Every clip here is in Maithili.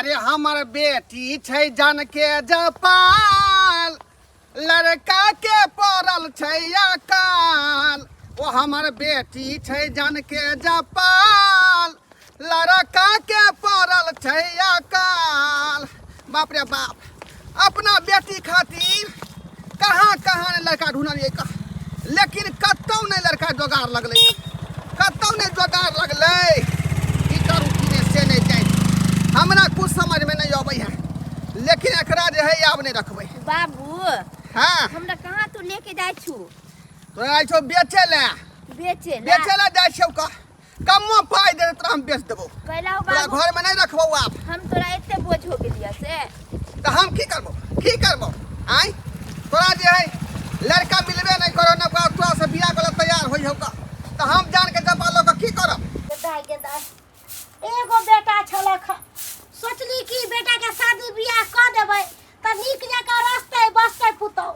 अरे हमर बेटी छै जान के जपाल, लड़का के पड़ल छै अकाल। ओ हमर बेटी छै जान के जपाल, लड़का के पड़ल छै अकाल। बाप रे बाप, अपना बेटी खातिर कहाँ कहाँ ने लड़का ढूंढलियै, लेकिन कतौ नहि लड़का जोगाड़ लगलै, कतौ नहि जोगाड़ लगलै। की करू की नहि से नहि जानि, हमरा कुछ समझमे नहि अबै है, लेकिन एकरा जे है आब नहि रखबै। बाबू। हाँ। हमरा कहाँ तू लेके जाइ छु? तोरा जाइ छौ बेचे लए। बेचे लए? बेचे लए जाइ छौ, कह कमो पाइ दे तोरा हम बेच देबौ। कैला हो तोरा बाबू? घरमे नहि रखबौ आब। हम तोरा एते बोझ हो गेलिया से? तऽ हम की करबौ, की करबौ? आँय, तोरा जे है लड़का मिलबे नहि करो ने, ओकरा तोरा से बियाह करे तैयार होइ हौ तऽ हम जान के जपा लऽ कऽ की करब? दाय गे दाय, एगो बेटा छलक, सोचली कि बेटा के शादी बियाह कऽ देबै तऽ नीक जकाँ रखतै बसतै पुतहु,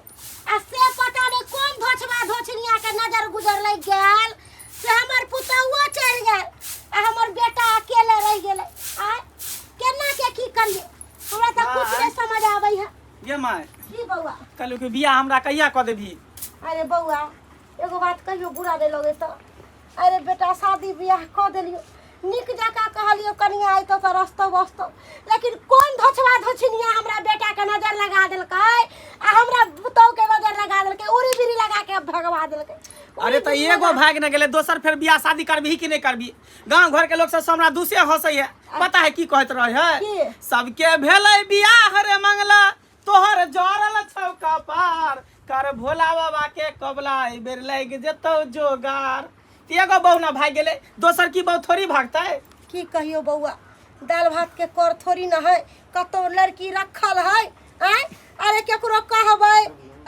आ से पता नहि कोन धोछबा धोछनिया के नजर गुजर लागि गेल से हमर पुतहुओ चलि गेल आ हमर बेटा अकेले रहि गेलै। आय केना के की करियै, हमरा तऽ कुछ नहि समझ आबै है। गे माय। की बौआ? कहलहुँ कि बियाह हमरा कहिया कऽ देबही? अरे बौआ, एगो बात कहियो, बुरा नहि लगै तऽ? अरे बेटा, शादी बियाह कऽ देलियौ, नीक जकाँ कहलियौ कनिया अयतौ तऽ रस्तौ बस्तौ, लेकिन कोन धोछवा धोछिनिया हमरा बेटाके नजर लगा देलकै आ हमरा पुतहुके नजर लगा देलकै, उड़ी बिड़ी लगा के भगवा देलकै। अरे तऽ एगो भागि ने गेलै, दोसर फेर बियाह शादी करबही कि नहि करबही? गाँव घर के लोग सब हमरा दूसे हंसै है, पता है की कहैत रहे है? की? सबके भेलै बियाह रे मंगला, तोहर जरल छौ कपार, कर भोला बाबा के कबला, एहि बेर लागि जेतौ जोगार। तऽ एगो बहु ने भागि गेलै, दोसर की बहु थोड़ी भागतै? की कहियो बौआ, दालि भात के कर थोड़ी न है, कतौ लड़की रखल है? आँय, अरे केकरो कहबै,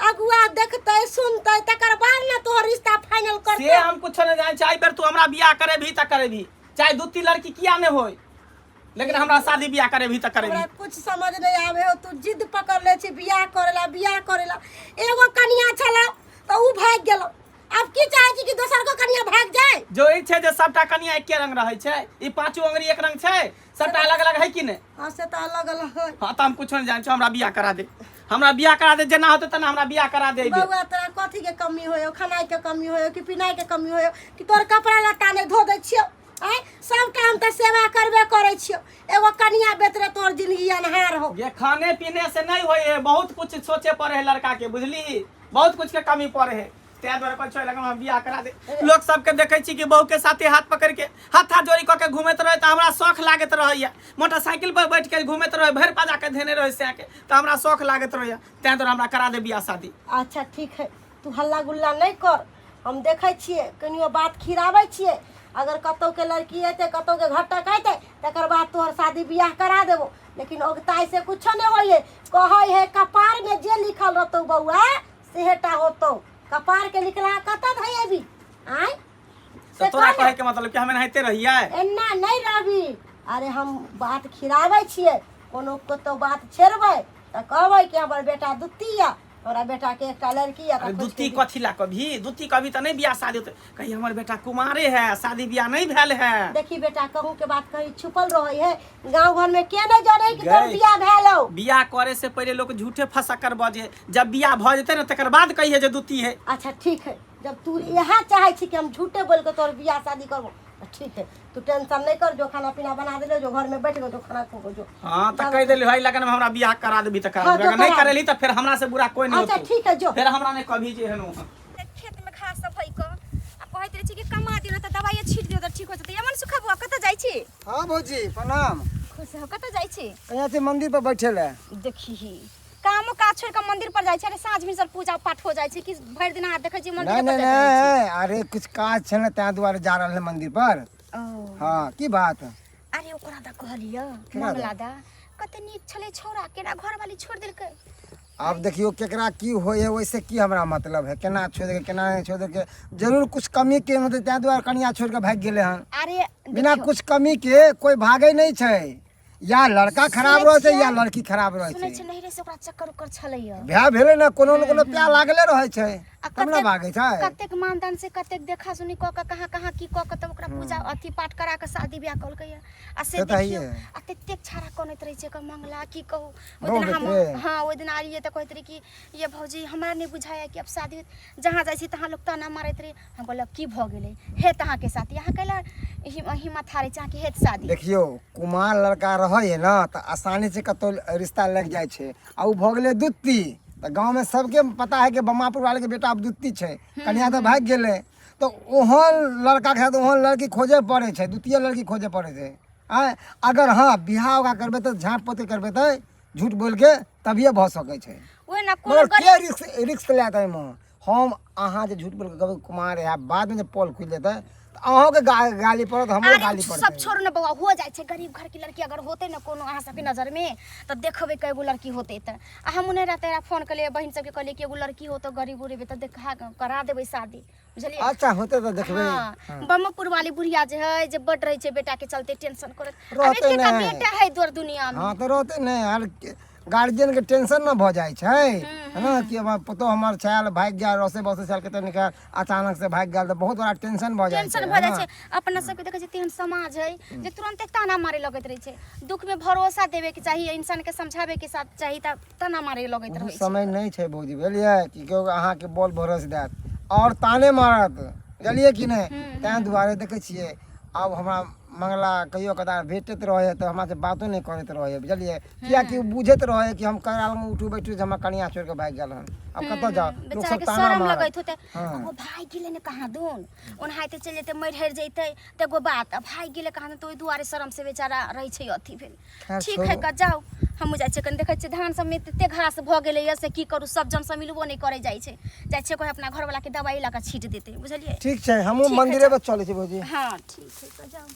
अगुआ देखतै सुनतै तकर बाद ने तोहर रिश्ता फाइनल से करतै। हम कुछो नहि जानै छी, एहि बेर तू हमरा बियाह करेबही तऽ करेबही, चाहे दू तीन लड़की किया नहि होय, लेकिन हमरा शादी बियाह करेबही तऽ करेबही। हमरा कुछ समझ नहीं आवे हो, तू जिद पकड़ ले छी बियाह करेला बियाह करेला। एगो कनिया छला तऽ ऊ भागि गेलो, आब की चाहे छी कि दोसर को कनिया भाग जाए? जो ई छै जे सबटा कनिया एके रंग रहै छै, ई पांचो अंगुरी एक रंग छै? सबटा अलग अलग है कि नहि? हाँ, से तऽ अलग अलग है। हाँ, तऽ हम कुछो नहि जानै छी, हमरा बियाह करा दे, हमरा बियाह करा दे, जेना होतै तेना हमरा बियाह करा दे एहि बेर। बौआ, तोरा कथी के कमी होयो? खानाइ के कमी होयो कि पिनाइ के कमी होयो कि तोर कपड़ा लत्ता नहि धो दै छियौ? आँय, सबटा हम तऽ सेवा करबे करै छियौ, एगो कनिया बेतरे तोहर जिंदगी अन्हार हो। ये खाने पीने से नहीं होय है, बहुत कुछ सोचे पड़े है लड़का के, बुझली? बहुत कुछ के कमी पड़े है, तैं दुआरे कहै छौ लगन हम बियाह करा दे। लोक सबके देखै छी कि बहू के साथे हाथ पकड़ के हाथा जोड़ी कऽ के घूमैत रहे तऽ हमरा शौख लागैत रहैया। मोटरसाइकिल पर बैठ के घूमैत रहे, भरि पाजा के धेने रहे सएह के, तऽ हमरा शौख लागैत रहैया, तैं दुआरे हमरा करा दे बियाह शादी। अच्छा ठीक है, तू हल्ला गुल्ला नहि कर, हम देखै छियै, कनियो बात खिराबै छियै, अगर कतौके लड़की अयतै, कतौके घटक अयतै, तकर बाद तोहर शादी बियाह करा देबो। लेकिन औगताइ से कुछो नहि होइ है, कहै है कपारमे जे लिखल रहतौ बौआ सेहेटा होतौ, कपारके लिखला कतऽ धैयबी? आँय, तऽ से तोरा कह ने। कहै के मतलब कि हम एनाहिते रहियै? एना नहि रहबी। अरे हम बात खिराबै छियै, कोनो कतौ बात छेड़बै तऽ कहबै कि हमर बेटा दुत्ती यऽ, हमरा बेटा के एकटा लड़की है। अरे दुत्ती कथी ला? कभी दुत्ती कभी तऽ नहीं बियाह शादी होते, कहीं हमर बेटा कुमारे है, शादी बियाह नहीं भेल है। देखी बेटा, कहूँ के बात कहीं छुपल रहे है, गांव घर में के नहीं जाने कि तोर गई। बियाह भेल हो। बियाह करे से पहले लोग झूठे फंसा बजे, जब बियाह भ जेते ना तकर बाद कहिए जे दुत्ती है। अच्छा ठीक है, जब तू यहाँ चाहे छी कि हम झूठे बोल के तोर बियाह शादी करबो, तऽ ठीक है, तू टेंशन नहीं कर, जो खाना पीना बना देले, जो घर में बैठ गो, जो खाना खो जो। हाँ, तऽ कहि देली भाई लगन में हमरा बियाह करा देबी तऽ करा हाँ, देबी, जो अगर नहीं करा करेली तऽ फेर हमरा से बुरा कोई नहीं अच्छा होतौ। ठीक है, जो। फेर हमरा नहीं कभी जे एहन वहाँ। खेत में घास सब है क आ कहैत रहै छी कि कमा दियौ न तऽ दवाइए छीट दियौ तऽ ठीक हो जेतै। यमन सुखा बुआ, कतऽ जाइ छी? हाँ भौजी, प्रणाम। खुश हो। कतऽ जाइ छी? कहाँ छै मंदिर पर बैठे ले। देखी, कामो काज छोड़ के मंदिर पर जाइ छै। अरे साँझ भिनसर पूजा पाठ हो जाइ छै कि भरि दिन अहाँ देखै छी मंदिर नहीं पर नहीं जाइत रहै छी? नहीं, अरे कुछ काज छै ने, ताहि दुआरे जा रहल है मंदिर पर। ओ। हाँ, की बात? अरे ओकरा दा कहलियै। केकरा दा? मंगला दा, कते नीक छलै छौड़ा, केना घरवाली छोड़ि देलकै। आब देखियौ केकरा की होइ है, ओहिसे की हमरा मतलब है, केना छोड़ि देलकै केना नहि छोड़ि देलकै, जरूर कुछ कमी के होतै, ताहि दुआरे कनिया छोड़ि कऽ भागि गेलै हन। अरे बिना देखियौ, कुछ कमी के कोई भागै नहि छै, या लड़का खराब सुनै रहै छै छियै? या लड़की खराब रहै सुनै छै। छियै नहिरे से ओकरा चक्कर उक्कर छलैया। भए भेलै ने, कोनो ने कोनो प्यार लागले रहै छै। आ तब ने कतेक भागै छै। कतेक मानदान से कतेक देखा सुनी कऽ कऽ कहाँ कहाँ की कऽ कऽ तब ओकरा पूजा अथी पाठ करा कऽ शादी बियाह कलकै आ से से तऽ देखियौ हइए। आ ततेक छाड़ा कनैत रहै छै एकर मंगला की कहू ओहि बहु दिन हम बेटरे। हाँ ओहि दिन आलियै तऽ कहैत रहै कि ये भौजी हमरा नहि बुझाइए कि आब शादी होत जहाँ जाइ छी तहाँ लोक ताना मारैत रहै। हम कहलक की भऽ गेलै हे तऽ अहाँके साथी अहाँ कैला हिम्मत हारै छी अहाँके हेत शादी। देखियौ कुमार लड़का रहै है ने तऽ आसानी से कतौ रिश्ता लागि जाइ छै आ ओ भऽ गेलै दुत्ती तऽ गाँवमे सबके पता है कि बमापुर वाले के बेटा आब दुत्ती छै कनिया तऽ भागि गेलै तऽ ओहन लड़काके साथ ओहन लड़की खोजै पड़ै छै द्वितीय लड़की खोजै पड़ै छै आँय अगर हँ बियाह ओकरा करबै तऽ झाँपि पोति के करबै तऽ झूठ बोलिके तभिए भऽ सकै छै ओहे ने कोनो मगर गरीब के रिस्क रिस्क लेत एहिमे हम अहाँ जे झूठ बोलिके कहबै कुमार है बादमे जे पोल खुलि जेतै तऽ अहूँके गाली पड़त हमरो अरे गाली सब पड़तै छोड़ू ने बौआ हो जाइ छै गरीब घर के लड़की अगर होते ने कोनो अहाँ सबके नजर में तऽ देखबै कएगो लड़की होते तऽ आ हमहूँ नहि रहते फोन केलियै बहिन सबके कहलियै कि एगो लड़की होतो गरीब उरीब तऽ देखा करा देबै शादी बुझलियै। अच्छा होते तऽ देखबै। हाँ, बमपुर वाली बुढ़िया जे है जे बड रहे छै बेटा के चलते टेंशन करत। अब रहते एकेटा नहि। बेटा है तोर दुनिया में। हाँ तऽ रहते नहि आर गार्जियन के टेंशन न भऽ जाइ छै है ना कि हमर पुतोह हमर छायल भागि गेल रसे बसे छायल कतऽ निकाल अचानक से भागि गेल तऽ बहुत बड़ा टेंशन भऽ जाइ छै टेंशन भऽ जाइ छै। अपना सबके देखै छियै तेहन समाज है जे तुरन्ते ताना मारे लगैत रहै छै। दुख में भरोसा देवे के चाही इंसान के समझावे के साथ चाही तऽ ताना मारे लगैत रहै छै। समय नहि छै भौजी बुझलियै कि केओ अहाँके बोल भरोस देत आओर ताने मारत बुझलियै कि नहि ताहि दुआरे देखै छियै आब हमरा मंगला कहियो कदाल भेटैत रहै तऽ हमरा से बातो नहि करैत रहै बुझलियै किएकि ओ बुझैत रहै कि हम ककरा लग उठू बैठू जे हमरा कनिया छोड़ि कऽ भागि गेल हन आब कतऽ जाउ लोक बेचारा सब के ताना शरम मारत लगैत होते। हँ। ओ भागि गेलै ने कहाँ दून ओनाहिते चलि जेतै मरि हरि जेतै तऽ एगो बात आ भागि गेलै कहाँ दून तऽ ओहि दुआरे शरम से बेचारा रहै छै अथी भेल। खैर ठीक है छोड़ू। का जाओ हमहूँ जाइ छियै कनि देखै छियै धान सबमे तते घास भऽ गेलैया से की करू सब जन सब मिलबो नहि करै जाइ छै जाइ छियै कोइ अपना घरवला के दवाइ लऽ कऽ छीट देतै बुझलियै। ठीक छै हमहूँ ठीक है, मंदिरे पर चलै छी भौजी। हाँ ठीक है तऽ जाउ।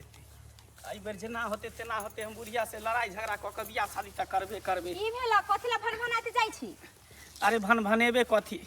एहि बेर जेना होतै तेना होतै हम बुढ़िया से लड़ाई झगड़ा कऽ कऽ बियाह शादी तऽ करबे करबै। की भेला कथी लए भनभनाइत जाइ छी? अरे भनभनेबे कथी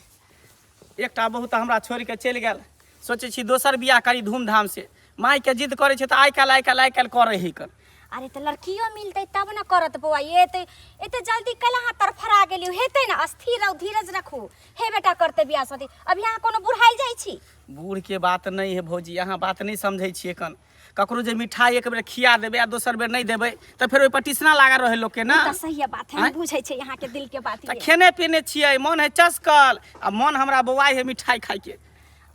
एकटा बहू तऽ हमरा छोड़ि कऽ चलि गेल सोचै छी दोसर बियाह करी धूमधाम से मायके जिद करै छै तऽ आइ काल्हि आइ काल्हि आइ काल्हि करै ही कर। अरे तऽ लड़कियो मिलतै तब ने करत बौआ ये तऽ एते जल्दी कैला अहाँ तरफड़ा गेलियो हेतै ने स्थिर रहू धीरज रखू हे बेटा करतै बियाह शादी अभी अहाँ कोनो बुढ़ाइल जाइ छी। बूढ़ के बात नहि है भौजी अहाँ बात नहि समझै छियै कन ककरो जे मिठाई एक बेर खिया देबै आ दोसर बेर नहि देबै तऽ फेर ओहिपर टिसना लागल रहै लोकके ने। ई तऽ सही बात है हम बुझै छियै अहाँके दिल के बात। तऽ खेने पीने छियै मन है चसकल आ मन हमरा बौआइ है मिठाई खाइके।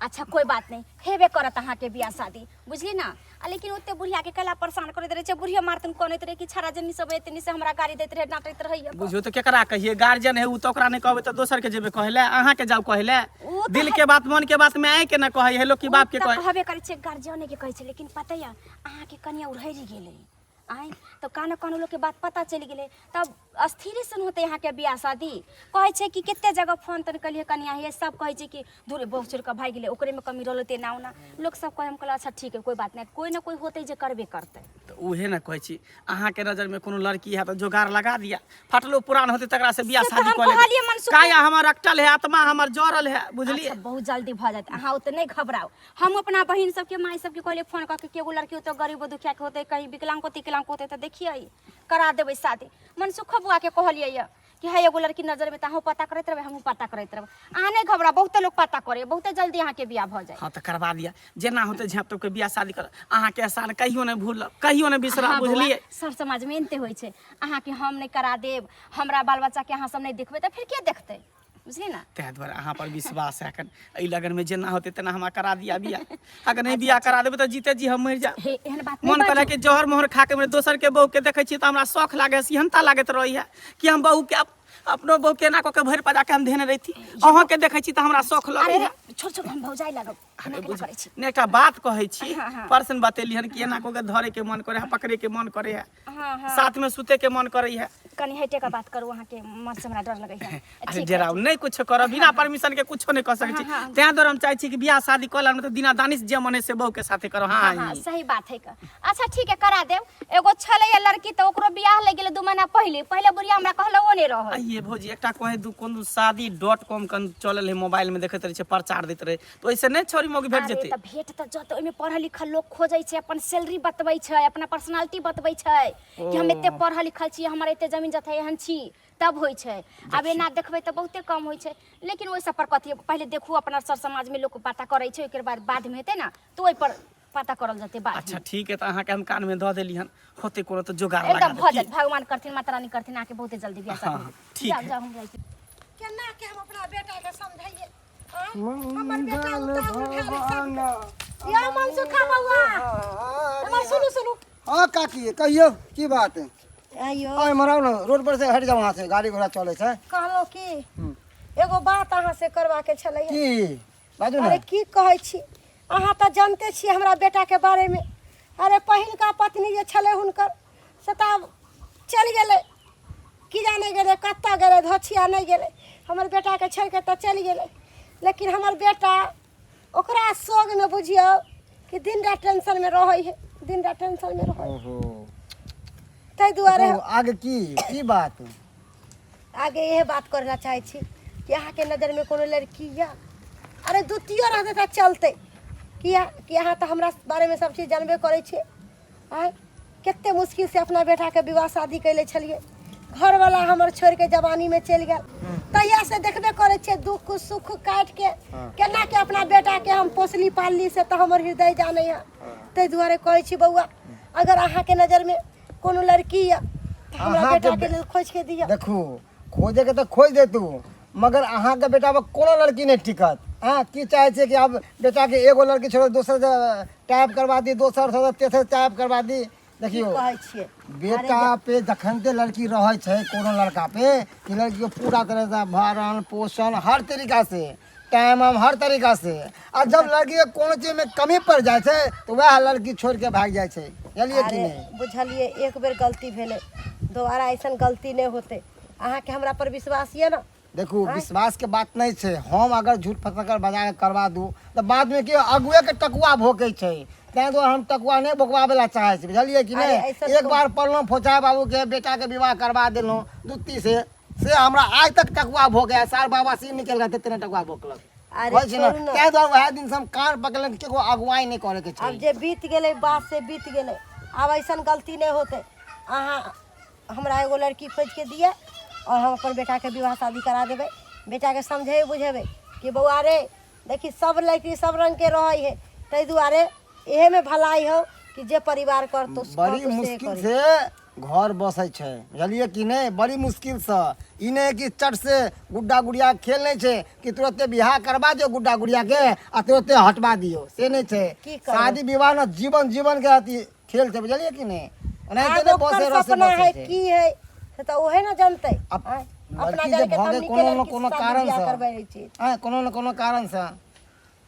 अच्छा कोई बात नहीं हेबे करत अहाँके बियाह शादी बुझली ना। आ लेकिन ओते बुढ़िया के कैला परेशान करैत रहै छै बुढ़िया मारतन कनैत रहै कि छाड़ा जनी सब एतनी से हमरा गाड़ी दैत रहै डांटैत रहै। बुझियौ तऽ केकरा कहिए गार्जियन है उ तऽ ओकरा नहि कहबै तऽ दोसर के जेबै कहै लए अहाँके जाउ कहै लए उ तऽ दिल के बात मन के बात माय के ना कहै है लोक की बाप के उ तऽ कहै। कहबे करै छै गार्जियने के कहै छै लेकिन पता यऽ अहाँके कनिया उड़हरि गेलै आँय तऽ कानो कानो लोकके बात पता चलि गेलै तब स्थिरे सन होतै अहाँके बियाह शादी। कहै छै कि कते जगह फोन तोन केलियै कनिया हे सब कहै छै कि दूर बहु छोड़ि कऽ भागि गेलै ओकरेमे कमी रहलै तेना ओना लोक सब कहै हम कहलहुँ अच्छा ठीक है कोइ बात नहि कोइ ने कोइ होतै जे करबे करतै। तऽ उहे ने कहै छी अहाँके नजरमे कोनो लड़की है तऽ जोगाड़ लगा दिया फटलो पुरान होतै तकरा से बियाह से तऽ शादी हम कऽ लेबै। कहलियै मनसुख काया हमर अकटल है आत्मा हमर जरल है बुझलियै। अच्छा बहुत जल्दी भऽ जायत अहाँ ओते नहि घबराउ। हम अपना बहिन सबके माय सबके कहलियै फोन कऽ के कि एगो लड़की होतै गरीबो दुखिया के होतै कहीं विकलांगो तिकलांगो होतै तऽ देखियै करा देबै शादी। मनसुखो बुआ के कहलियै यऽ कि है एगो लड़की नजर में तऽ अहूँ पता करैत रहबै हमहूँ पता करैत रहबै अहाँ नहि घबराउ बहुते लोक पता करे बहुते जल्दी अहाँके बियाह भऽ जायत। हाँ तऽ करवा दिया जेना होतै झाँप तोप के बियाह शादी कर अहाँके एहसान कहियो नहि भूलब कहियो नहि बिसरब हाँ बौआ, बुझलियै। सर समाज में एनते होइ छै अहाँके हम नहि करा देब हमरा बाल बच्चा के अहाँ सब नहि देखबै तऽ फेर के देखतै बुझलियै ना। ताहि दुआरे अहाँ पर विश्वास है एखन एहि लगन में जेना होतै तेना हमरा करा दिया बियाह अगर नहीं बियाह करा देबै तऽ जीते जी हम मरि जायब। हे एहन बात नहि मन करे बाजू। कि जहर मोहर खा के मरि दोसर के बहू के देखै छियै तऽ हमरा शौख लागे सिहनता लागैत रहैया कि हम बहू के अपनो बहू के एना कऽ के भरि पजा के हम धेने रहिती अहाँ के देखै छी तऽ हमरा शौख अरे लगैया। छोड़ छोड़ हम भौजाइ लागब एना केना करै छी। नहि एकटा बात कहै छी हाँ, हाँ। पर्सन बतेली हन कि एना कऽ के धरे के मन करे है पकड़े के मन करे है हाँ, हाँ। साथ में सुते के मन करे है। कनी हटे के बात करू अहाँके मन से हमरा डर लगै है। अरे डराउ नहि कुछो करब बिना परमिशन के कुछो नहि कऽ सकै छी हाँ, हाँ। तें दुआरे हम चाहै छी कि बियाह शादी कऽ लेब तऽ दिना दानिश जे मन है से बहू के साथे करब। हाँ, हाँ, हाँ, सही बात है। अच्छा ठीक है करा देब। एगो छलै लड़की तऽ ओकरो बियाह लागि गेलै 2 महीना पहिले पहिले बुढ़िया हमरा कहलवो नहि रहै। आइए भौजी एकटा कहे दू कोन शादी.com कन चलल है, मोबाइल में देखैत रहै छै, प्रचार दैत रहे, तऽ ओहिसे नहि छौरी मौगी भेट अरे जेतै? तऽ भेट तऽ जतै, ओहिमे पढ़ल लिखल लोक खोजै छै, अपन सैलरी बतबै छै, अपना पर्सनालिटी बतबै छै कि हम एते पढ़ल लिखल छी, हमर एते जमीन जथा एहन छी, तब होइ छै। आब एना देखबै तऽ बहुते कम होइ छै, लेकिन ओहि सब पर कथी, पहिले देखू अपना सर समाजमे लोक पता करै छै, ओहिके बाद बादमे हेतै ने तऽ ओहि पर पता करल जेतै बाद। अच्छा ठीक है, तऽ अहाँके हम कानमे दऽ देली हन, होते कोनो तऽ जोगाड़ लगा एकदम भऽ देब। जायत, भगवान करथिन, माता रानी करथिन, अहाँके बहुते जल्दी बियाह शादी हाँ, हो जायत। ठीक जाउ है। जाउ, हम जाइ छी। केना के हम अपना बेटा के समझाइए? आँय? हमर बेटा उताहुल भेल सब। यौ मनसुखा बौआ, हमर सुनू सुनू। हाँ काकी, कहियौ की बात? आइयो। आइ मराउ ने, रोड पर से हटि जाउ, वहाँ से गाड़ी घोड़ा चलै छै। कहलहुँ की, एगो बात अहाँ से करबाके छलै। की? बाजू ने। अरे की कहै छी, अहाँ तऽ जानते छियै हमरा बेटाके बारेमे। अरे पहिलका पत्नी जे छलै हुनकर से तऽ आब चलि गेलै, की जाने गेलै कतऽ गेलै, धोछिया नहि गेलै, हमर बेटाके छोड़ि कऽ तऽ चलि गेलै। लेकिन हमर बेटा ओकरा सोगमे बुझियौ कि दिन राति टेंशनमे रहै है, दिन राति टेंशनमे रहै है। ओहो। ताहि दुआरे। कहू, आगे की की बात? आगे इहे बात करे ला चाहै छी कि अहाँके नजरमे कोनो लड़की यऽ, अरे द्वितीय रहतै तऽ चलतै, किया कि अहाँ तऽ हमरा बारेमे सब चीज जानबे करै छियै। आँय, कते मुश्किल से अपना बेटाके विवाह शादी कैले छलियै, घरवाला हमर छोड़िके जवानीमे चलि गेल, तहिया से देखबे करै छियै दुख सुख काटिके केना के अपना बेटाके हम पोसली पालली, से तऽ हमर हृदय जानै है। ताहि दुआरे कहै छी बौआ, अगर अहाँके नजरमे कोनो लड़की यऽ तऽ हमरा अहाँके बेटाके लेल खोजिके दिअ। देखू, खोजैके तऽ खोजि देतू, मगर अहाँके बेटा पर कोनो लड़की नहि टिकत। अहाँ की चाहै छियै कि आब बेटाके एगो लड़की छोड़ो, दोसर टाइप करवा दी, दोसर से तेसर टाइप करवा दी? की देखियौ, कहै छियै? बेटा पे जखनते लड़की रहै छै कोनो लड़का पे कि लड़की के पूरा तरह से भरण पोषण हर तरीका से, टाइम हम हर तरीका से, आ जब लड़की के कोनो चीज में कमी पड़ जाइ छै तऽ वएह लड़की छोड़ के भागि जाइ छै, बुझलियै कि अरे नहि? बुझलियै, एक बेर गलती भेलै, दोबारा ऐसन गलती नहि होतै। अहाँके हमरा पर विश्वास यऽ ने? देखू, विश्वास के बात नहीं छै। हम अगर झूठ फसकर बजा के करवा दू तऽ बाद में के अगुए के टकुआ भोकै छै, ताहि दुआरे हम टकुआ नहि भोकबाबै लए चाहै छी, बुझलियै कि अरे नहि? ऐसन एक बार पढ़लहुँ, फोचा बाबू के बेटा के विवाह करवा देलहुँ दुत्ती से हमरा आइ तक टकुआ भोकै, सार बाबा से निकलि गेल तेने टकुआ भोकलक। अरे होइ छै ने? छोड़ू ने। ताहि दुआरे वएह दिन से हम कान पकड़लहुँ कि केकरो अगुवाई नहि करे के छै। आब जे बीत गेलै बात से बीत गेलै, आब ऐसन गलती नहि होतै। अहाँ हमरा एगो लड़की खोजिके दिअ आओर हम अपन बेटाके विवाह शादी करा देबै। बेटाके समझेबै बुझेबै कि बौआ रे, देखी सब लड़की सब रङ्गके रहै हइ, ताहि दुआरे इहेमे भलाई हौ कि जे परिवार करतौ बड़ी करतौ से मुश्किल करी। से घर बसै छै, बुझलियै कि नहि? बड़ी मुश्किलसँ। ई नहि कि चट से गुड्डा गुड़िया खेल नहि छै कि तुरते बियाह करबा दियौ गुड्डा गुड़ियाके आ तुरते हटवा दियौ, से नहि छै। की करबै? शादी विवाह ने जीवन जीवन के अथी खेल छै, बुझलियै कि नहि? ओनाहिते आब नहि ओकर बसे रसे सपना बसै है छै। की है से तऽ ओहे ने जनतै। अब आँय, अपना लड़की जे जान के भऽ तऽ गेल हमनी के कोनो ने लड़की कोनो से शादी कारण बियाह से करबै छी। आँय, कोनो ने कोनो कारणसँ।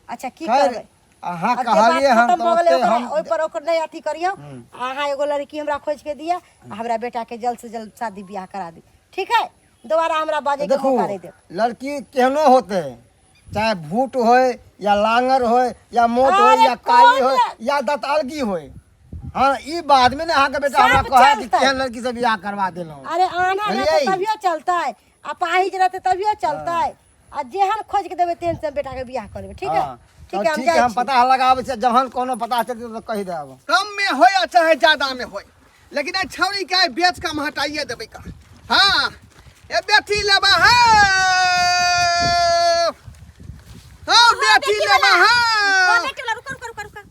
अच्छा की खैर करबै? अहाँ आब जे बात कहलियै हन खतम तऽ भऽ गेलै ओते ओकरा हम ओहि पर ओकर नहि अथी करियौ। अहाँ एगो लड़की हमरा खोजि के दिअ आ हमरा बेटा के जल्द से जल्द शादी बियाह करा दी। ठीक है, दोबारा हमरा बाजै के देखू, मौका नहि देब। लड़की केहनो होतै, चाहे भूट होय या लांगर होय या मोट होय अरे या काली कोन होय या दतालगी होय, हाँ ई बाद में ने अहाँके बेटा हमरा सब कहै कि चलतै। केहन लड़की से बियाह करवा देलहुँ। अरे आना रहतै बुझलियै? तभियो चलतै, आ पाहिज रहतै तभियो चलतै, आ जेहन खोज के देबै तेहन से हम बेटा के बियाह करबै। ठीक है? हाँ, ठीक तऽ है, हम ठीक है, जाइ हम छी। पता लगाबै छियै, जहन कोनो पता चलतै तऽ कहि देब। कम में होय आ चाहे ज्यादा में होय, लेकिन एहि छौड़ी के आइ बेच के हम हटाइए देबै का। हाँ, ए बेटी लेबा है? हाँ, बेटी लेबा है? ओ बेटी वाला, रुको रुको रुको रुको,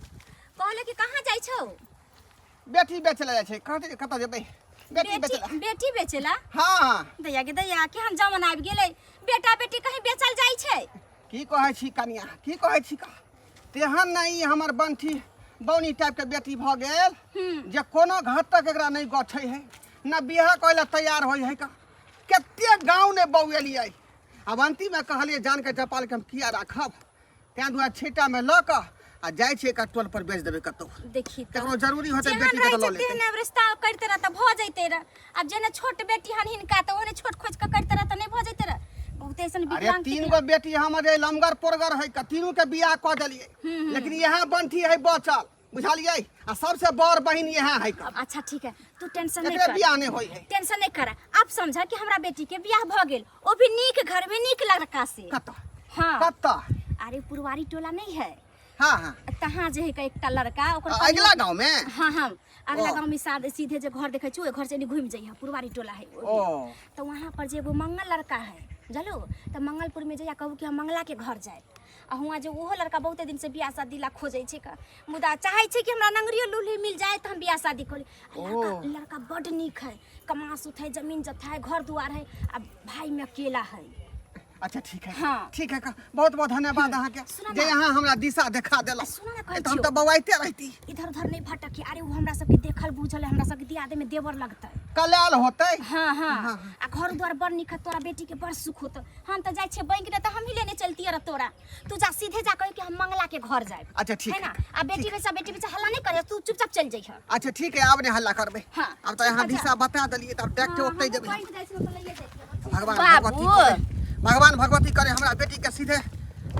कहले कि कहाँ जाइ छौ? बेटी बेचे ला जाइ छै, कहाँ कतऽ जेबै? बेटी बेचे ला। बेटी बेचेला? हाँ। दैया के दैया, केहन जमाना आबि गेलै, बेटा बेटी कहीं बेचल जाइ छै? की कहै छी कनिया, की कहै छी का? तेहन नहि ई हमर बंठी बौनी टाइपके बेटी भऽ गेल जे कोनो घातक एकरा नहि गछै है, न बियाह करै लए तैयार होइ है का। कते गाँव ने बौएलियै, आब अंतिममे कहलियै जानके जपाल के हम किया राखब, ताहि दुआरे छींटामे लऽ कऽ आ जाइ छियै एकर टोल पर बेच देबै कतहु। देखी तऽ। ककरो जरूरी होतै जेहन बेटीके रहै तऽ लऽ छै लेतै। तेहने रिश्ता करिते रह तऽ भऽ जैते रह। आब जेना छोट बेटी हन हिनका तऽ ओहने छोट खोजि कऽ करिते रह तऽ नहि भऽ जैते रह? बहुते ऐसन अरे विकलांग तीन गो बेटी हमर जे लमगर पोरगर है, तीनू के बियाह कऽ देलियै, लेकिन इएह बंठी है बचल। बुझलियै आ सबसे बड़ बहिन इएह है का अच्छा ठीक है तू टेंशन नहीं एकरे कर बियाह नहीं होई है टेंशन नहीं कर आप समझा कि हमरा बेटी के बियाह भ गेल ओ भी नीक घर में नीक लड़का से कतऽ हाँ कतऽ अरे पुरवारी टोला नहीं है हाँ हाँ तहाँ जे है का एकटा लड़का ओकर अगला गाँव में हाँ हाँ अगला ओ। गाँव में साद सीधे जे घर देखे छी ओहि घर से एनी घूमि जइहे पुरवारी टोला है ओ भी। ओ तो वहाँ पर जे एगो मंगल लड़का है बुझलू तऽ मंगलपुर में जइया कहू कि हम मंगला के घर जाए आ हुआँ जे ओहो लड़का बहुते दिन से बियाह शादी ला खोजै छै का मुदा चाहै छै कि हमरा नंगरियो लूल्ही मिल जाए तऽ हम बियाह शादी करी आ लड़का लड़का बड्ड नीक है कमा सुत है जमीन जथा है घर दुआर है आ भाई में अकेला है अच्छा ठीक है हाँ। ठीक है बहुत बहुत धन्यवाद अहाँके सुनऽ जे ना। अहाँ हमरा दिशा देखा देलहुँ सुनऽ ना कहै तऽ हम छियौ। तऽ बौआइते रहिती इधर उधर नहीं भटकी अरे वो हमरा सबके देखल बूझल है हमरा सबके दियादे में देवर लगतै कलाल होतै हाँ हाँ आ घर द्वार बड़ नीक है तोरा बेटी के बड़ सुख होतो हम तऽ जाइ छियै बैंक ने तऽ हमही लेने चलतियै रह तोरा तू जा सीधे जा कह कि हम मंगला के घर जाए अच्छा, ठीक है ना है, आ बेटी बेचा बेटी बेचा हल्ला नहीं करे तू चुपचाप चल जइह अच्छा ठीक है आब नहि हल्ला करबै हाँ, आब तऽ अहाँ चुपचाप जा। दिशा बता देलियै तऽ आब डायरेक्ट ओतै जेबै बैंक जाइ छियै तऽ लइए जइतियै भगवान बाबू। भगवती करे भगवान भगवती करे हमरा बेटी के सीधे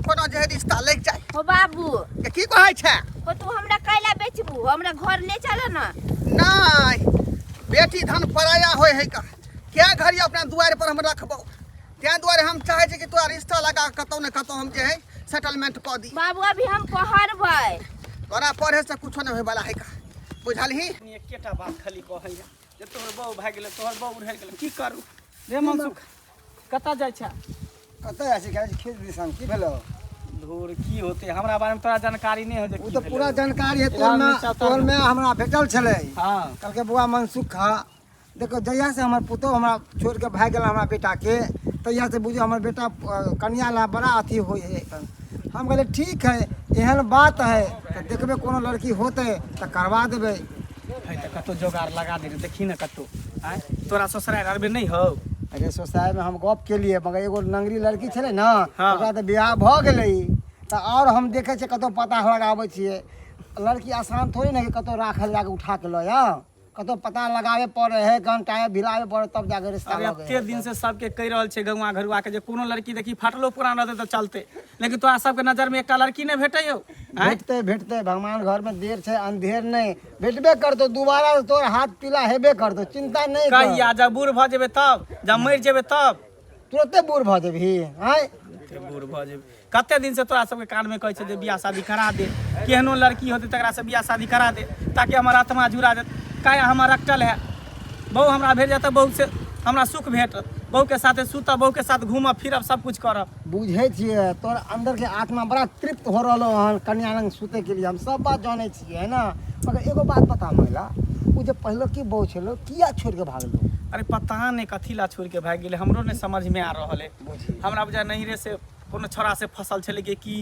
कोनो जे है रिश्ता लागि जाए हो बाबू के की कहै छै हो तू हमरा कैला बेचबू हमरा घर ले चल ना नहि बेटी धन पराया होय है का क्या घड़ी अपना दुआरि पर हम रखबौ ताहि दुआरे हम चाहै छी कि तोरा रिश्ता लगा कऽ कतौ ने कतौ हम जे है सेटलमेंट कऽ दी बाबू अभी हम पढ़बै तोरा पढ़े से कुछो नहि होय वाला है का बुझलही एकेटा बात खाली कहैया जे तोहर बहू भए गेलै तोहर बहू रहि गेलै की करू रे मनसुख कतऽ जाइ छै कतऽ जाइ छै कहै छै खेत दिसन की भेलो धूर की होतै हमरा बारेमे तोरा जानकारी नहि हो जे ओ की तऽ भेलै। पूरा जानकारी है इधर तोहर नीचा में उतर तोहर में हमरा भेटल छलै हाँ कहलकै बौआ मनसुख खा देखो जहियासँ हमर पुतोहु हमरा छोड़ि कऽ भागि गेल हमरा बेटाके तहियासँ बुझियौ हमर बेटा कनिया लए बड़ा अथी होइ हइ हम कहलियै ठीक है एहन बात है तऽ देखबै कोनो लड़की होतै तऽ करवा देबै है तऽ कतौ जोगाड़ लगा दे रे देखी ने कतौ आँय तोरा ससुरारि आरमे नहि हौ अरे सोसाइमे हम गप केलियै मगर एगो नंगरी लड़की छलै ने हाँ। ओकरा तऽ बियाह भऽ गेलै तऽ आओर हम देखै छियै कतौ पता लगाबै छियै लड़की आसान थोड़े ने कि कतौ राखल जाके उठा के लऽ आउ कतौ पता लगाबे पड़े है घंटा भिलाबे पड़े तब जाके रिश्ता अरे लगे एते दिन से सबके कहि रहल छै गौआ घरुआ के जे कोनो लड़की देखी फाटलो पुरान रहतै तऽ चलतै लेकिन तोरा सबके नजर में एकटा लड़की नहि भेटै यौ आँय? भेटते भेटते भगवान घर में देर छै अंधेर नहीं भेटबे करतो दोबारा तोर हाथ पीला हेबे करतो चिंता नहीं कर कहिया जब बूढ़ भऽ जेबै तब जब मरि जेबै तब तुरते बूढ़ भऽ जेबही आँय कते बूढ़ भऽ जेबै कते दिन से तोरा सबके कान में कहै छै जे बियाह शादी करा दे केहनो लड़की होतै तकरा से बियाह शादी करा दे ताकि हमर आत्मा जुड़ा जात काहे हमर रखटल है बहु हमरा भेट जात बहु से हमरा सुख भेटत बहु के साथे सुतब बहु के साथ घूमब फिरब सब कुछ करब बुझै छियै तोर अंदर के आत्मा बड़ा तृप्त हो रहलो हन कन्या लंग सुते के लिए हम सब बात जानै छियै है ना मगर एगो बात बता महिला उ जे पहलो की बहु छलो किया छोड़ के भागलो अरे पता नहीं कथी ला छोड़ के भागि गेलै हमरो नहीं समझ में आ रहल है बुझी हमरा बुझा नहिरे से कोनो छोरा से फसल छलै कि की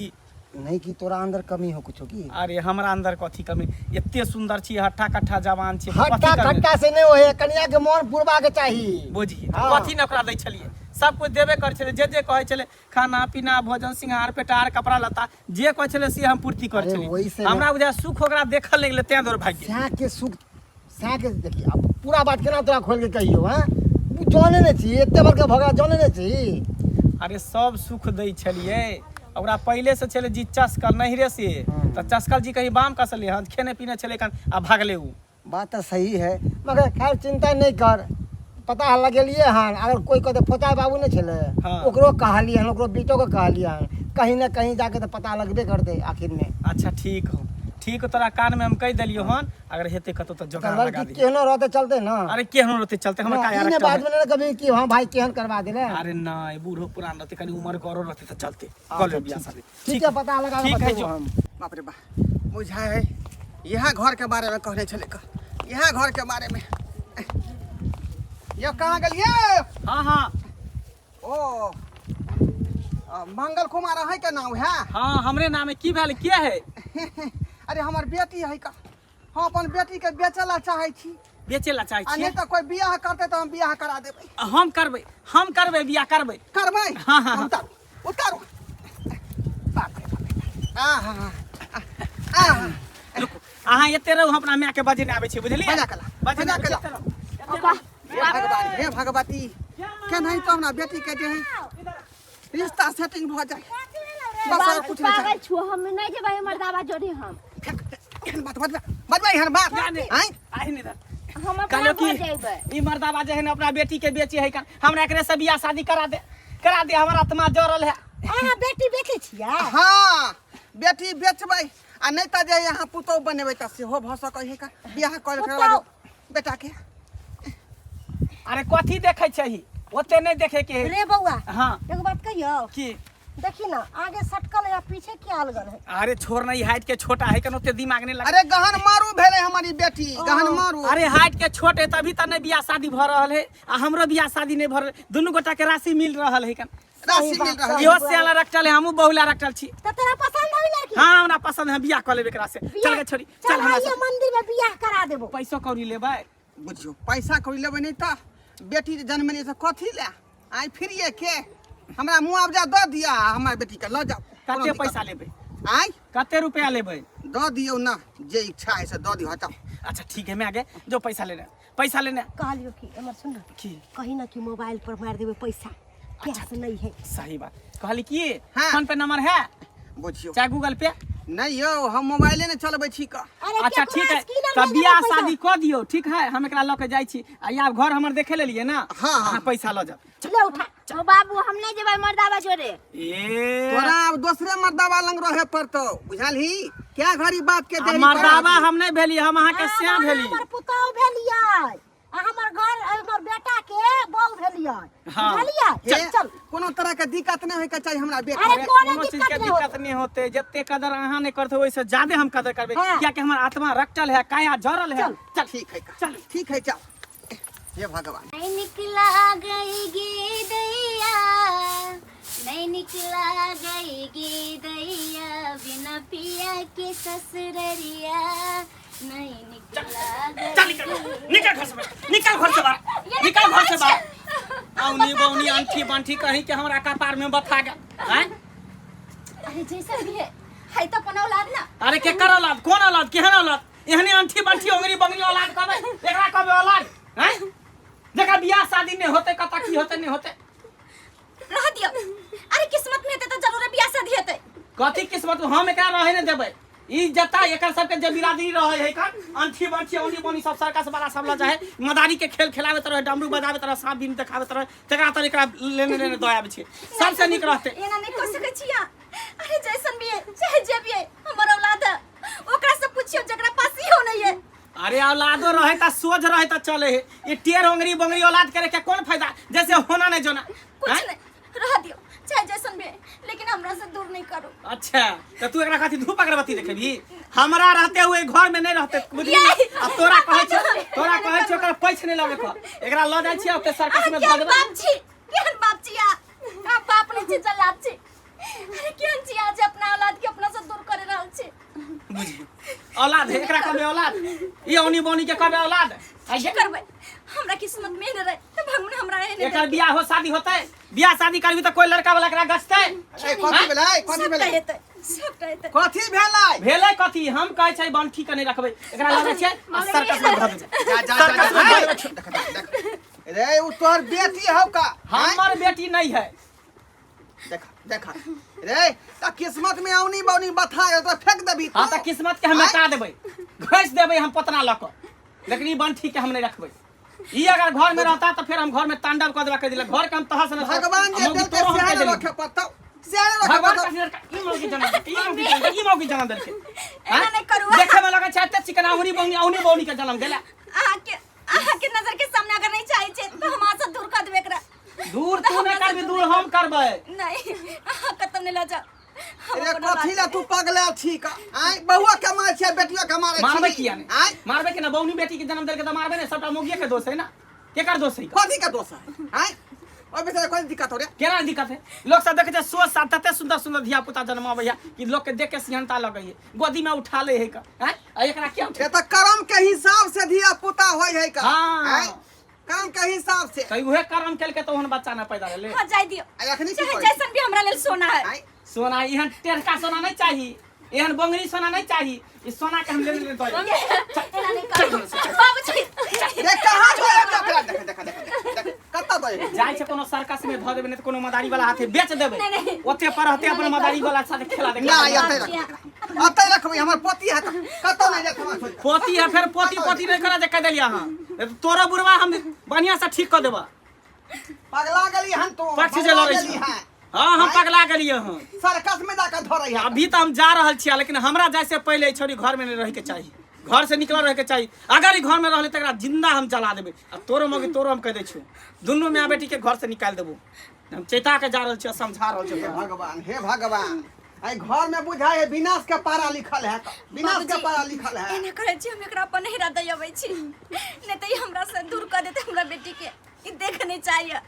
नहीं कि तोरा अंदर कमी हो कुछो की अरे हमरा अंदर कथी कमी एते सुंदर छी हट्टा कट्ठा जवान छी कथी हट्टा कमी? खट्टा से नहीं होए कन्या के मोन पुरबा के चाही बुझी तऽ हाँ। कथी ने ओकरा दै छलियै सब कुछ देबे करै छलै जे जे कहै छलै खाना पीना भोजन सिंगार पेटार कपड़ा लत्ता जे कहै छलै से हम पूर्ति करै अरे वही छलियै से ने- हमरा बुझाय सुख ओकरा देखल नहि गेलै तें दुआरे भागि गेलै सएह के सुख सएह के देखी आब पूरा बात केना तोरा खोल के कहियौ हैं उ जाने नहि छी एते बड़का भगड़ा जाने नहि छी अरे सब सुख दै छलियै ओकरा पहिले से छलै जी चस्कल नहिरे से तऽ चस्कल जी कहीं बाम कसलै हन खेने पीने छलै कन आ भागलै उ बात तऽ सही है मगर खैर चिंता नहीं कर पता लगेलिए हन अगर कोई कहते फोचा बाबू नहीं छलै हाँ। ओकरो कहलिए हन ओकरो बेटो के कहलिए हन कहीं ना कहीं जाके तऽ पता लगबे करतै आखिर में अच्छा ठीक हो ठीक हो तोरा कान में हम कहि देलियो हन अगर हेतै कतौ तऽ तऽ जोगाड़ लगा लड़की दिहे केहनो रहते चलते ना अरे केहनो रहतै चलते हमर ना, का ई ने बाद में ना कभी कि हाँ भाई केहन करवा देले अरे नहीं बूढ़ो पुरान रहते कनी उम्र गौरो रहते तऽ चलते कऽ लेब बियाह शादी ठीक है पता लगा के ठीक है बतेबो जो। हम बाप रे बा बुझाय है इएह घर के बारे में कहने छलै का इएह घर के बारे में यो कहाँ गेलियै हाँ हाँ ओ मंगल कुमार अहीं के नाम है हाँ हमरे नाम है की भेल के है अरे हमर बेटी है का हम अपन बेटी के बेचऽ ला चाहै छी बेचे ला चाहै आ छियै नहि तऽ कोई बियाह करतै तऽ हम बियाह करा देबै हम करबै हम करबै बियाह करबै करबै हाँ, हाँ, हाँ। उतारू उतारू बाप रे बाप रे। आ हा हा आ हा रुकू अहाँ एते रहू हम अपना माय के बजेने आबै छी बुझलियै बजा के ला, बजेने बजा के ला। एते रहू। हे भगवान हे भगवती केनाहितो हमरा बेटी के जे है रिश्ता सेटिंग भऽ जाए बस और कुछ नहीं पागल छो हम नहीं जेबै मर्दाबा जोड़ी हम चाही। फेंक दे, एहन बात बजबै बजबै एहन बात आँय आहि ने इधर हम अपना कहलो घर कि जेबै ई मर्दाबा जे है ना अपना बेटी के बेची है कन हमरा एकरे से बियाह शादी करा दे करा दे हमर आत्मा जरल है अहाँ बेटी बेचै छियै हाँ बेटी बेचबै आ नहि तऽ जे यहाँ पुतहु बनेबै तऽ सेहो भऽ सकै है का बियाह कर पुतहु। बेटा के अरे कथी देखै छही ओते नहीं देखे के है रे बौआ हाँ एगो बात कहियौ की देखी ना आगे सटकल है आ पीछे क्या अलगल है अरे छोड़ नहीं हाइट के छोटा है कन ओते दिमाग नहीं लगा अरे गहन मारू भेलै हमर ई बेटी गहन मारू अरे हाइट के छोट है तभी तऽ नहीं बियाह शादी भऽ रहल है आ हमरो बियाह शादी नहीं भऽ रहल दुनू गोटा के राशि मिल रहल है कन राशि मिल रहल है। इहो स्याला रखल है हमहूँ बहुला रखल छी तो तोरा पसंद है लड़की हाँ हमरा पसंद है बियाह कऽ लेबै एकरा से चल गे छोरी चल चल हमरा आइए से मंदिर में बियाह करा देबो पैसो कौड़ी लेबै बुझियौ पैसा कौड़ी लेबै नहि तऽ बेटी जे जन्मनी से कथी ले आइ फिरिए के हमरा मुआवजा दऽ दिअ आ हमर बेटीके लऽ जाउ कोनो कते दिक्कत पैसा लेबै आँय कते रुपया लेबै दऽ दियौ ने जे इच्छा है से दऽ दियौ हटाउ अच्छा ठीक है मैं आगे जो पैसा लेने पैसा लेने कहलियो कि हमर सुन ना की कहीं ना कि मोबाइल पर मार देबे पैसा कैश नहीं है सही बात कहली की हाँ। फोन पे नंबर है बुझियौ चाहे गूगल पे नहि यौ हम मोबाइले नहि चलबै छी कऽ अरे अच्छा केकरो ठीक है स्कैनर तऽ ले बियाह लेबै पैसा। शादी कऽ दियौ ठीक है हम एकरा लऽ के जाइ छी आ आब घर हमर देखे लेलियै ना हाँ, हाँ। अहाँ पैसा लऽ जाउ ले उठा ओ बाबू हम नहीं जेबै मर्दाबा जोरे ए तोरा आब दोसरे मर्दाबा लंग रहे पड़तौ बुझलही क्या घड़ी बात के आ देरी मर्दाबा करबही? हम नहीं भेली हम अहाँके आब श्याम अहाँ भेली हमर पुतहु भेलियै आ हमर घर हमर बेटा के बहू भेलियै हाँ। बुझलियै हे, चल कोनो तरह के दिक्कत नहि होइके चाही हमरा बेटा अरे अरे कोनो कोनो चीज दिक्कत के नहीं होतै। दिक्कत नहीं होते जते कदर अहाँ नहीं करते ओहिसे ज्यादा हम कदर करबे हाँ। कियाकि हमर आत्मा रखटल है काया जरल है चल। चल ठीक है का चल। ठीक है चल हे भगवान नहीं निकला गई गे दैया नहीं निकला गई गे दैया बिना पिया के ससुररिया नहीं निकला गई चल निकल निकल घर से बाहर निकल घर से बाहर निकल घर से बाहर औनी बौनी अंठी बंठी कहीं के हमरा कपार में बथा गेल हैं अरे जैसा भी है है तो अपन औलाद ना अरे के कर औलाद कौन औलाद केहन औलाद एहने अंठी बंठी ओंगरी बंगरी औलाद कहबै एकरा कहबै औलाद हैं जकरा बियाह शादी नहीं होते कतऽ की होते नहीं होते रह दियो अरे किस्मत में हेतै तऽ जरूर बियाह शादी हेतै कथी किस्मत में हम एकरा रहे नहीं देबै ई जता एकर सबके जे बिरादरी रहे है कन अंठी बंठी औनी बौनी सब सर्कस वाला सब ल जाए मदारी के खेल खेलाबैत रहे डमरू बजाबैत रहे सांप बीन देखाबैत रहे तकरा तर एकरा लेने लेने दऽ आबै छै सबसे नीक रहतै एना नहि कऽ सकै छी अहाँ। अरे जैसन भी है चाहे जे भी है हमर औलाद है ओकरा से पूछियो जकरा पास इहो नहीं है अरे औलादो रहे त सोझ रहे त चले है ये टेढ़ ओंगरी बंगरी औलाद करे के कौन फायदा जैसे होना नहीं जोना कुछ हैं? नहीं रह दियो चाहे जैसन भी है लेकिन हमरा से दूर नहीं करो अच्छा तो तू एकरा खातिर धूप अगरबत्ती देखेबी हमरा रहते हुए घर में नहीं रहते बुझली ना? अब तोरा कहै छौ तोरा कहै छौ ओकरा पैछ नहीं लगे को एकरा ल जाइ छी ओते सर्कस में धऽ केहन देबै बाप छी केहन बाप छी आ आ बाप नहीं छी जलाद छी अरे केहन छी आज अपना औलाद के अपना से दूर करे रहल छी बुझली औलाद है एकरा कहबे औलाद ई औनी बौनी के कहबे औलाद की करबै हमरा किस्मत में न रहे तो भगवान हमरा एहने एकर बियाह हो शादी होतै बियाह शादी करबी त कोई लड़का वाला एकरा गछतै ए, कथी भेलै कथी सबटा भेलै हेतै सबटा हेतै कथी भेलै भेलै कथी हम कहै छै बंठी के नहि रखबै एकरा लगै छै आ सर्कस में धऽ देबै जा जा जा जा ए, देख, देख, देख। रे उ तोहर बेटी हौ का आँय? हमर बेटी नहीं है देख देख रे त किस्मत में औनी बौनी बथा गेल त फेंक देबी हाँ तऽ किस्मत के हम मिटा देबै घसि देबै हम पतना लऽ कऽ लेकिन ई बंठी के हम नहीं रखबै ई अगर घर में रहता तऽ फेर हम घर में तांडव कऽ देबा कहि देलक घर के हम तहस नहस भगवान जे आ मौगी देलकै तोरो हम सेहे कहि ने देलियै। रखे पड़तौ सेहे ने रखे भगवान पड़तौ कथी लड़का ई मौगी जन्म देलकै, ई मौगी जन्म देलकै, ई मौगी जन्म देलकै एना नहि करू। देखे में लगै छै एते चिकना औनी बौनी औनी बौनी के जन्म देला अहाँके अहाँके नजर के सामने अगर नहीं चाहे छै तो हम अहाँ से दूर कर देबै एकरा दूर तू नहि करबी दूर हम करबै नहीं अहाँ कतौ नहीं लऽ जाओ हम रे अपन कथी औलाद ला तू पगला छी का आय बहुआ के मारै छी बेटिया के मारै छी मारबै किया नहि आय मारबै के ना बौनी बेटी के जन्म देलकै तऽ मारबै ने सबटा मौगिए के दोष है ना केकर दोष है कथी के दोष है आय ओइ बेचारा कोन दिक्कत हो रे केना दिक्कत है लोग सब देखे छै सोच साथ तते सुंदर सुंदर धिया पुता जन्माबै है कि लोग के देख के सिहनता लगै है गोदी में उठा ले है का हैं आ एकरा क्या उठे ये तो कर्म के हिसाब से धिया पुता होय है का हाँ। आय कर्म के हिसाब से तऽ उहे कर्म केलकै तऽ ओहन बच्चा नहि पैदा भेलै हाँ जाय दियो आ एखनी की चाहे करै जैसन भी हमरा लेल सोना है आय सोना एहन टेढ़का सोना नहीं चाही एहन बोंगरी सोना नहीं चाही ई सोना के हम लेने ले दऽ एना नहीं करू बाबूजी रे कहाँ गए ओकरा देख देख देख देख देख कतऽ गए जाइ छै कोनो सर्कस में धऽ देबै नहीं तऽ कोनो मदारी वाला हाथे बेच देबै नहीं, नहीं। ओते पर रहते अपन मदारी वाला साथे खेला ना देखा एतै रख एकरा। अतै रखबै हमर पोती है कतौ नहि जायत हमरा छोड़ि कऽ। पोती है फेर पोती पोती नहीं करा जे कह देलियै अहाँ नहीं तऽ तोरो बुढ़वा हम बढ़िया से ठीक कऽ देबा पगला गेली हन तू पक्ष जे पगला लड़ै गेली छी हन। हाँ हम पगला गेलियै हन सर्कस में जाकर धरै है अभी तऽ हम जा रहल छियै लेकिन हमरा जाय से पहिले ई छौड़ी घर में नहीं रहे के चाही घर से निकल रहे के चाही अगर ई घर में रहले तऽ एकरा जिंदा हम जला देबै आ तोरो मगी तोरो हम कह दै छियौ दुनू माय बेटी के घर से निकालि देबो हम चेता के जा रहल छियै समझा रहल छियै हे भगवान हे भगवान आई घर में बुझाय है विनाश के पारा लिखल है विनाश के बाबूजी, पारा लिखल है एना करै छी हम एकरा अपन नहिरा दऽ अबै छी नहि तऽ ई हमरा से दूर कऽ देतै हमरा बेटी के ई देख नहि चाहिए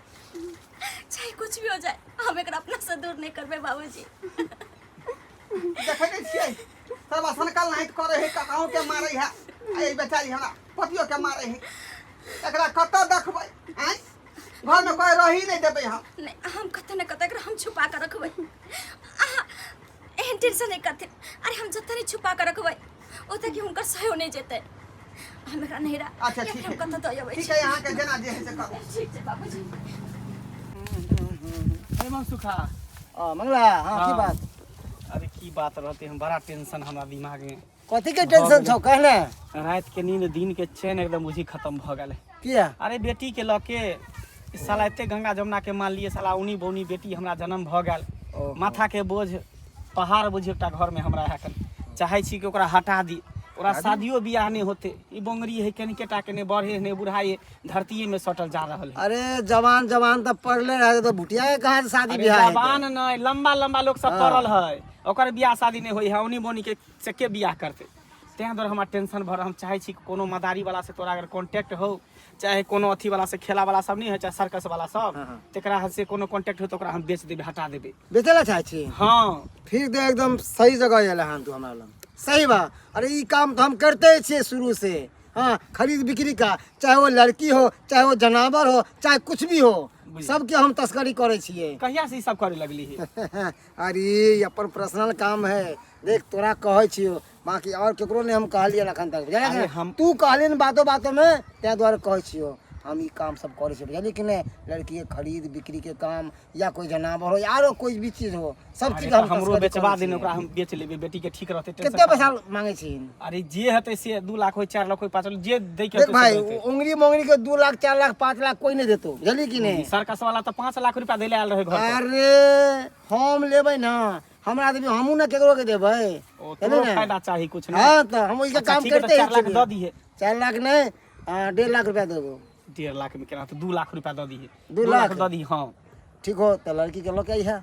चाहे कुछ भी हो जाए हम एकरा अपना से दूर नहीं करबै बाबूजी देखै नहि छियै सब सनकल नाहित करे है ककाओ के मारे है आ ई बेचारी हमरा पतियो के मारे है एकरा कतऽ देखबै आँय घर में कोई रही नहीं देबै हम नहीं हम कतऽ ने कतऽ एकरा हम छुपा कऽ रखबै अहाँ एहन टेंशन नहीं करथिन अरे हम जतऽ नहीं छुपा कऽ रखबै ओतऽ कि हुनकर सहयो नहीं जेतै हम एकरा नहिरा अच्छा या ठीक फिर हम है कतऽ दऽ अबै ठीक छी है अहाँके जेना जे है से करू ठीक छै बाबूजी अरे मनसुखा आ, मंगला हाँ की हाँ। बात अरे की बात रहते हम बड़ा टेंशन हमरा दिमाग में कथी के टेंशन छौ कहने रात के नींद दिन के चैन एकदम बुझी खत्म भ गेलै किया अरे बेटी के लऽ के ई साला एते गंगा जमुना के मान लिए साला उनी बौनी बेटी हमरा जन्म भऽ गेल ओहो। माथा के बोझ पहाड़ बुझी एकटा घर में हमरा एखन चाहै छी कि ओकरा हटा दी ओकरा शादियो बियाह नहि होते ई बोंगरी है कनिके टा के नहि बढ़े नहि बुढ़ाए धरतीये में सटल जा रहल है अरे जवान जवान तऽ पढ़ले रहे तो भुटिया के कहाँ से शादी अरे बियाह हेतै? जवान नहि लंबा लंबा लोग सब पड़ल है ओकर बियाह शादी नहि होइ है उनी बोनी के से के बियाह करतै ताहि दुआरे हमरा टेंशन भर हम चाहै छी कि कोनो मदारी वाला से तोरा अगर कॉन्टेक्ट हो चाहे कोनो अथी वाला से खेला वाला सब नहीं है चाहे सर्कस वाला सब तेकरा से कोनो कॉन्टेक्ट हो तो ओकरा हम बेच देबै हटा देबै बेचै ला चाहै छी हाँ फिर दे एकदम सही जगह अयलै हन तू हमरा लग सही बा अरे ई काम तो हम करते ही छियै शुरू से हाँ खरीद बिक्री का चाहे वो लड़की हो चाहे वो जानवर हो चाहे कुछ भी हो सबके हम तस्करी करै छियै कहिया से ई सब करे लगली है अरे ई अपन पर्सनल काम है देख तोरा कहै छियो बाकी और केकरो नहीं हम कहलियन अखन तक बुझलियै अरे ने? तू कहलियन बातो बातो में ताहि दुआरे कहै छियो हम ई काम सब करै छियै बुझलियै कि नहि लड़की के खरीद बिक्री के काम या कोई जानवर हो या आरो कोई भी चीज हो सब अरे चीज तऽ हम हमरो तस्करी बेचबा करै देने छियै। ओकरा हम बेच लेबै बेटी के ठीक रहतै टेंशन कते पैसा खत्म। मांगे छी अरे जे हेतै से 2 लाख होय 4 लाख होय 5 लाख जे दै के देख हेतै से भाई देतै। उंगली मोंगली के 2 लाख 4 लाख 5 लाख कोई नहीं देतो बुझलियै कि नहीं सर्कस वाला तऽ 5 लाख रुपया दै ले आयल रहै घर पर अरे हम लेबै ना हमरा देबै हमहूँ ना केकरो के देबै ओ बुझलियै तोरो ने? फायदा चाही कुछ ना हाँ तो हम ओइके अच्छा, काम ठीक है, तऽ करते ही 4 लाख छियै। दऽ दिहे 4 लाख नहीं 1.5 लाख रुपया देबो 1.5 लाख में केना तऽ 2 लाख रुपया दऽ दिहे दू 2 लाख लाख? दऽ दिहे हाँ ठीक हो तो लड़की के लऽ के अइहे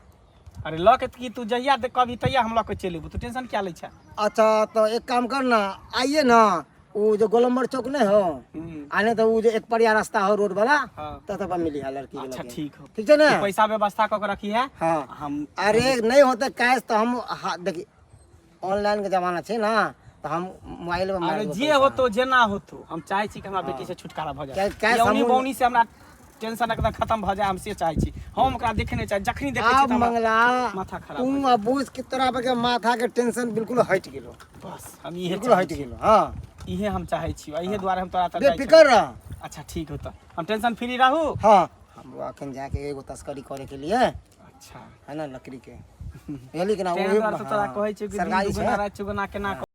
अरे लऽ के की तू जहिया दे कभी तहिया हम लऽ के चलि अयबो तू टेंशन क्या लै छै अच्छा तो एक काम कर ना आइए ना वो जो गोलम्बर चौक नहीं हो आने तो वो जो एक परिया रास्ता हो रोड वाला हाँ। तो तब मिली है लड़की के अच्छा लगे। ठीक हो ठीक है ना तू पैसा व्यवस्था कऽ के रखी है हाँ हम अरे नहीं होता कैश तो हम हाँ, देखिए ऑनलाइन के जमाना छै ना तो हम मोबाइल में मार अरे देबै जे पैसा। होतो जेना होतो हम चाहै छी कि हमरा बेटी से छुटकारा भऽ जाए कैश यौनी हमहूँ- बौनी से हमरा टेंशन एकदम खत्म भऽ जाए हम से चाहै छी हम ओकरा देखे नहि चाहै जखनी देखै छी आब तऽ हमरा मंगला माथा खराब तू अब बुझ कि तोरा पर के माथा के टेंशन बिल्कुल हटि गेलो बस हम इहे बिल्कुल चाहै हटि छी गेलो हाँ इहे हम चाहै छी आ इहे दुआरे हम तोरा तर जाइ छी। बेफिकर रह अच्छा ठीक होता हम टेंशन फ्री रहू हाँ हमरो अखन जाके एगो तस्करी करे के लिए अच्छा है ना लकड़ी के बुझली कि ना तें ओही दुआरे तऽ तोरा हाँ, कहै छियौ कि दिन सरकारी दुगुना छै राति चौगुना केना